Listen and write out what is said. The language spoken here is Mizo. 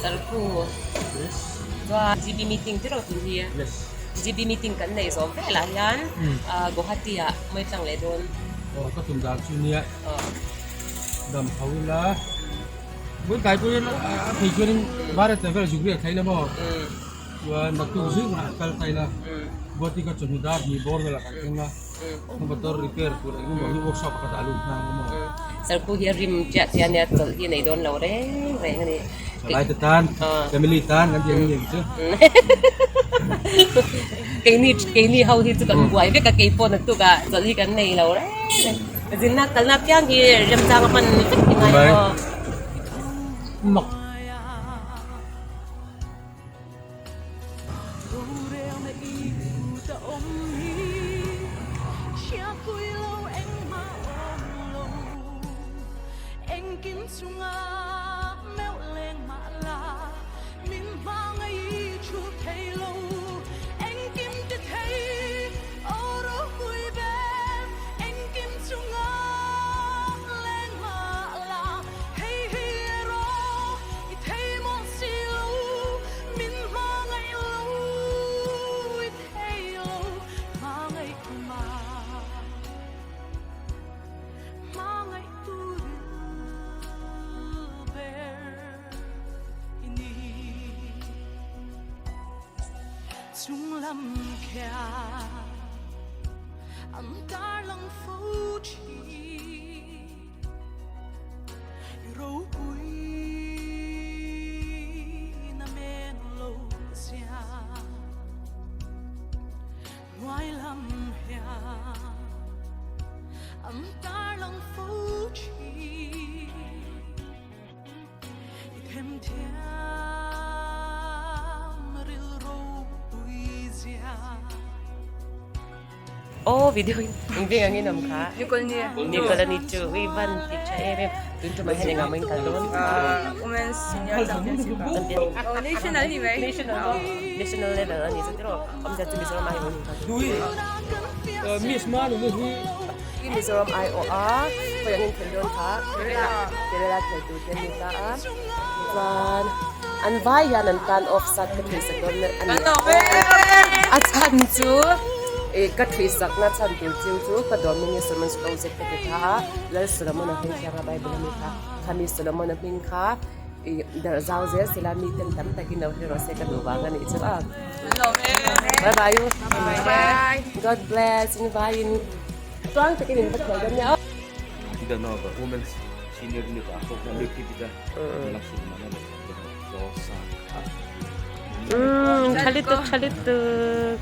Sarku chuan GB meeting tiraw tun hi GB meeting kan neih zawh velah hian Guwahati ah mai tlang leh dawn. Aw ka tum dan chu nia dam tho ila bul kai pawh hian a phei chuanin Bharat vel zuk riah thlai la maw chuan naktuk zing ah kal ta ila Guwahati ka chawhnu dar hnih bawr velah kan thleng a. Motor repair tur eng emaw hi workshop pakhat ah a lut nghal ang maw? Sarkhu hi a rim chiah chiah ania chawlh hi nei dawn lo reng reng a ni. Thalai te tan, family tan kan tih ang ni ang chu. Keini keini ho hi chu kan buai vek a keipawh naktuk ah chawlh hi kan nei lo reng reng. Zinna kalna apiang hi remchang a hman vek ni ngai maw? Mak. Aw video in eng veng angin awm kha Nicole ani chu ui van ti tha em em tun tumah hian engah mah in kal dawn Women's Senior Championship ah oh national hi mai national national level ani chu tiraw awmzia chu Mizoram ai awm in kal dawn Miss Manuna hi Mizoram ai awh a khawi angin khel dawn kha Kerala khel tur te an ni ta a chuan an vai hian an tan off sat ka thuisak dawn a ni a chhan chu ih ka thuisak na chhan tur chiu chu ka dawm hming hi Solomon Stozek ka ti tha a Lal Solomon a hming thiang a Bible a mi kha khami Solomon a hming kha ih darh zau zel sela mi ten tam takin lo hre rawh se ka duh vang a nih chu a bye bye u God bless in vaiin tuang takin in va khelh dawn nia aw. Tha lutuk tha lutuk.